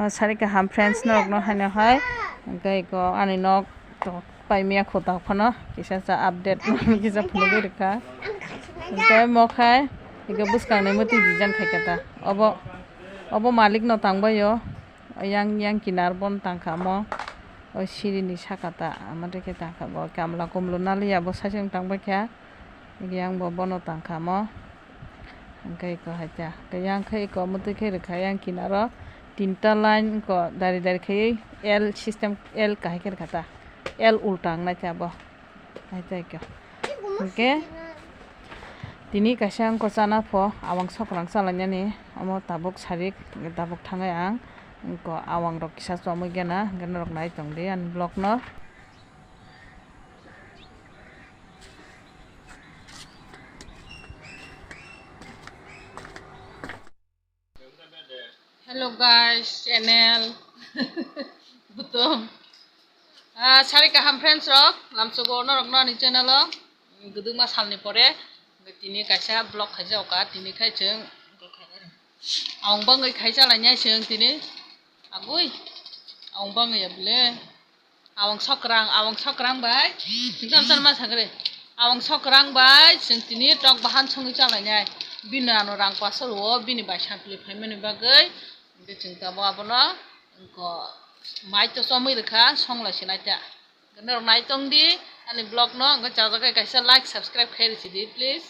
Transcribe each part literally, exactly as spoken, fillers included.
Ah, sari kaham friends norokno haino hai. Hwnkhe iko ani nok tok paimia khutak phano kisa cha update kisa phunugwi rwkha. Hwnkhe mokhai iko bwskangni mwtwi design khaikha ta. Obo, obo malik no tangbaio. Yang, yang kinar bon tangkha mo. O siri ni saka ta, ama dekhe tangkha bo. Kamla kumlo naliya bo saichung tangbaikha. Yang bo bono tangkha mo. Hwnkhe iko hai ta. Yang khe iko mwtwi khe rwkha yang kinaro tinta line iko dari dari khe L system L kahai khe rwkha ta. L ulta wngnai ta bo. Hai ta iko. Hwnkhe tini kaisa wngkha chana pho, awang sokrang chalainani. Omo tabuk sarik, tabuk thangai ang. Wngkha awang rok kisa chomwi gana, hwnkhe norok nai tongdi ani vlog no. Hello guys, channel. Buto. Ah, sari kaham friends rok, lamsogo norok no ani channel o. Guduma salni pore, tini kaisa vlog khaijak ka, tini khai chwng. Awang bangwi khai chalainai chwng tini. Agui. Awang bangwi ya bile. Awang sokrang, awang sokrang bai. Singkam san ma sagre. Awang sokrang bai, chwng tini tok bahan songwi chalainai. Bini ano rang pasal o, bini bai sampli phaimani bagwi. Hwnkhe chwng tabuk abono, wngkha mai to chomwi rwkha, songlai sinai ta. Norok nai tongdi, ani vlog no, wngkha chajakhe kaisa like, subscribe khai rwsidi, please.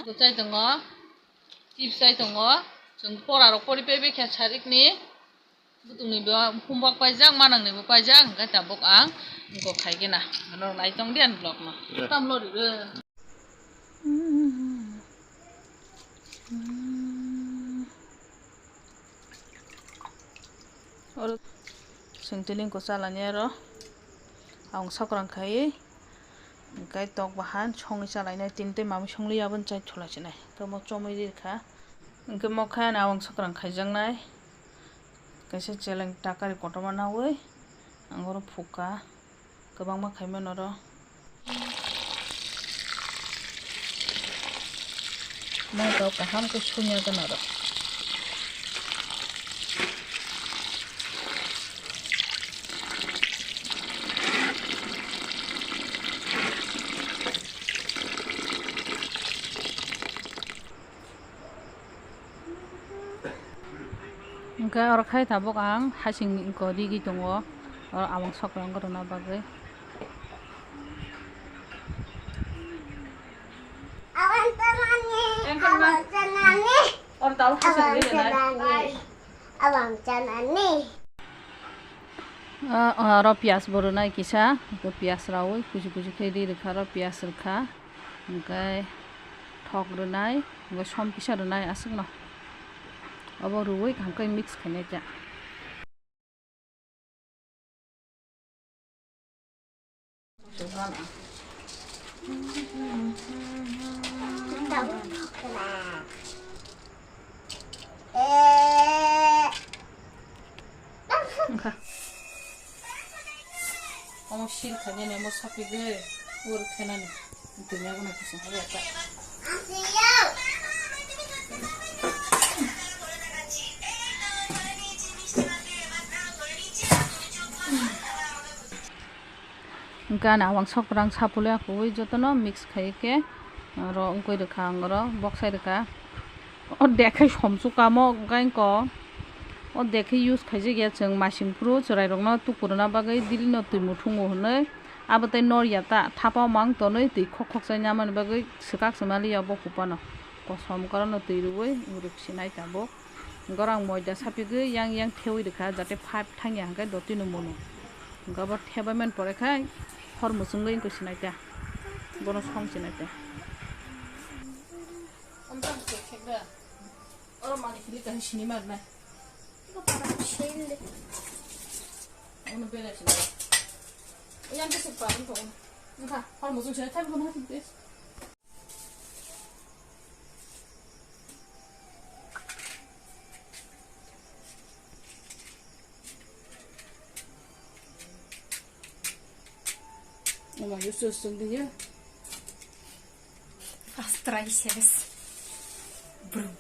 Bo chai tongo, chips chai tongo, chwng pora rok pori paibai khe sarikni. Butungni bo humbak paijak, manangni bo paijak, hwnkhe tabuk ang wngkha khaigena. Norok nai tongdi ani vlog no. Yeah. Tamlo ri re. Oro chwng tini wngkha chalani aro. Ang sokrang khai. Hwnkhe tok bahan songwi chalainai, tini tei mamui songliya aboni chai thulai sinai. Tomo chomwi rikha. Hwnkhe mokhe ani awang sokrang khaijaknai. Kaisa cheleng takari kotorma naui ang oro phukha. Kwbangma khaimano oro. Mokhe kaham khe sunya gana oro. Hwnkhe oro khai tabuk ang hasing ni wngkha rigi tongo, oro awang sokrang wngkha rwna bagwi. Awang chanani, awang chanani, oro tabuk hasing rigi tongo. Awang chanani. Ah, oro piyaj bo rwnai kisa, hwnkhe piyaj raui kuchu kuchu khe ri rwkha, oro piyaj rwkha, hwnkhe thok rwnai, hwnkhe som kisa rwnai aswkno. Obo rwui kaham khe mix khainai ta. Wngkha. Omo sil khainani omo sapigwi ur khenani. Tini abono kisa haya ta. Hwnkhe ani awang sokrang sapulwi akwui jotono mix khaiwi khe oro wngwi rwkha ang oro boksai rwkha. O dekhai somsukha mo hwnkhe o dekhai use khaijakya chwng masing phuru chwrairokno tukuruna bagwi dilino twi muthungo hwnwi abo tei norya ta thapa mang tonwi twi khok khoksa nangmani bagwi swkak swmaliya bo hupano kosom korono twi rwui rwksinai tabuk. Gorang moida sapigwi yang yang thewi rwkha jate pipe thangya hwnkhe dotino muno. Hwnkhe abo thebaimani pore khai hor muchungwi wngkha sinai ta. Bono song sinai ta. Oro mani kili kahai sini mar nai. Ono bela sini. Yang kesek parang to. Nka hor muchung sinai thai bono hati. Ama yusuf sendiri. Astrai ses. Brum.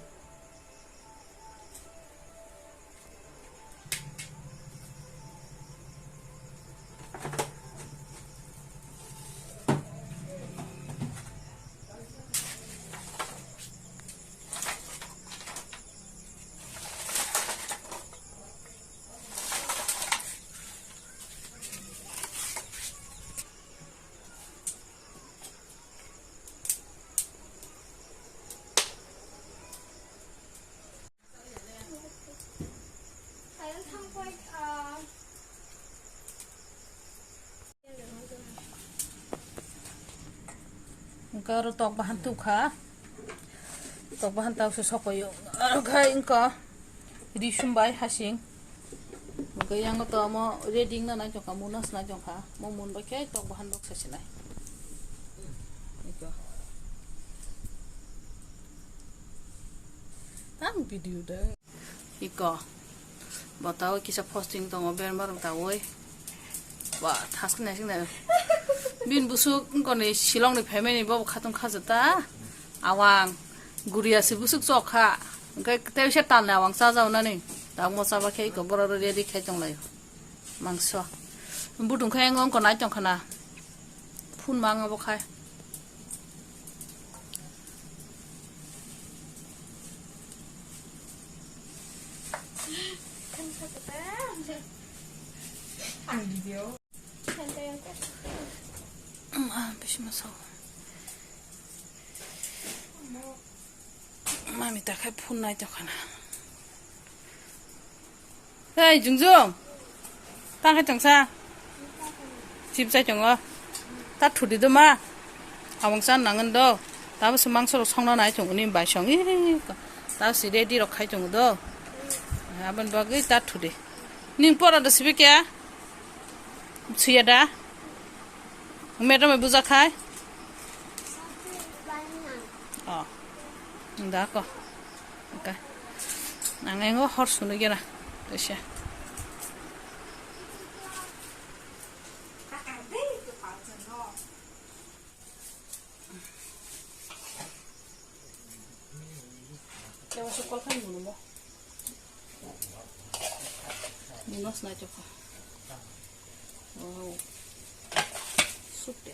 Aro tok bahan tubkha. Tok bahan tau se sokoyo. Aro khai wngkha risum bai hasing. Hwnkhe yango to omo ready wngna nai tongkha, munas nai tongkha. Mo mun bai khe tok bahan dok sasinai. Iko. Ang video da. Iko. Bo taui kisa posting tongo, berma rok taui. Ba, thas nai sing nai. Bin busuk wngkoni silong ni phaimani bo khatung khaja ta. Awang. Guria si busuk chok kha. Hwnkhe tei se tal ni awang cha jaunani. Tamo chaba khe iko borok ready khai tong lai. Mangso. Butung khai wngkha nai tong khana. Phun ma wngkha bo khai. Ang video. Ma, bisi ma sao. Mami ta khai phun nai tong khana. Hei, Jungjung. Ta khai tongsa. Chip chai tongo. Ta thudi do ma. Abang chan nangan do. Ta bo se mangso rok songna nai tongo ni bai song. Ih, ta bo se ready rok khai tongo do. Aboni bagwi ta thudi. Ning pora do sibe kya? Suya da? Madam e buja khai? Oh. Da ko. Okay. Ang engo hor sunu gena. Kaisa. Lewa se kol khai munu mo. Munu sna chokha. Wow. Sukte.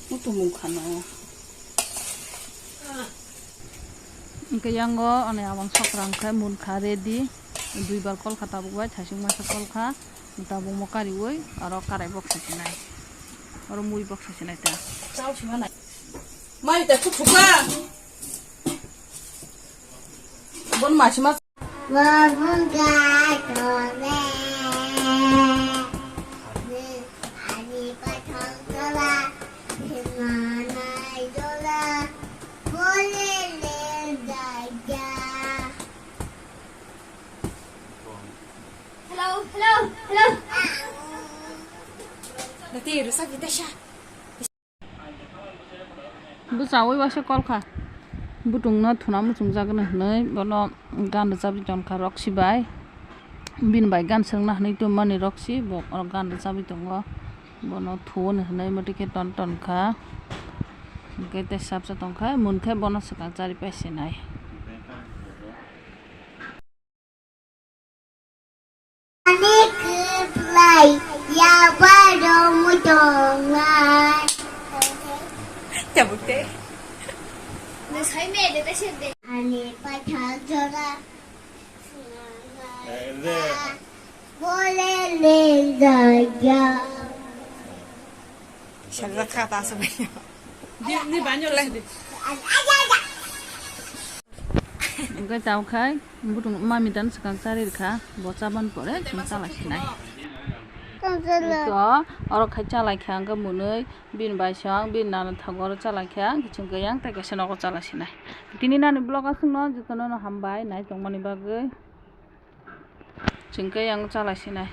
Mutung mungkha no. Hwnkhe yango ani abang sokrang khe munkha ready. Duibar kol kha tabuk bai, thasing masa kol kha. Tabuk mo kariui aro karai bok sasinai. Aro mui bok sasinai ta. Mai ta thuk thuk kha. Bon masi ma. Hello, hello, hello. Bwchaui waisa kol kha. Butungno thuna muchungjagwno hwnwi bono gan rwchabwi tongkha Roksi bai. Bini bai gan swrwngna hwnwi tongmani Roksi, bo oro gan rwchabwi tongo. Bono thuono hwnwi mwtwi khe ton ton kha. Hwnkhe tei sapsa tongkha, munkhe bono swkang chari paisinai. Ani kwplai yaba rwmwi tongnai. Tabuk tei. Ani pathak jora. Bole le jaya. Sajak kha ta aswk. Hwnkhe chao khai, butung mami dan swkang chari rwkha, bo chabani pore chwng chala khinai. Eko, oro khai chalai kha ang khe mwnwi, bini bai song, bini nana thago oro chalai kha, ang khe chwng khe yang tei kaisa nogo chalai sinai. Tini nani vlog aswkno jotono no hambai, nai tongmani bagwi. Chwng khe yang chalai sinai.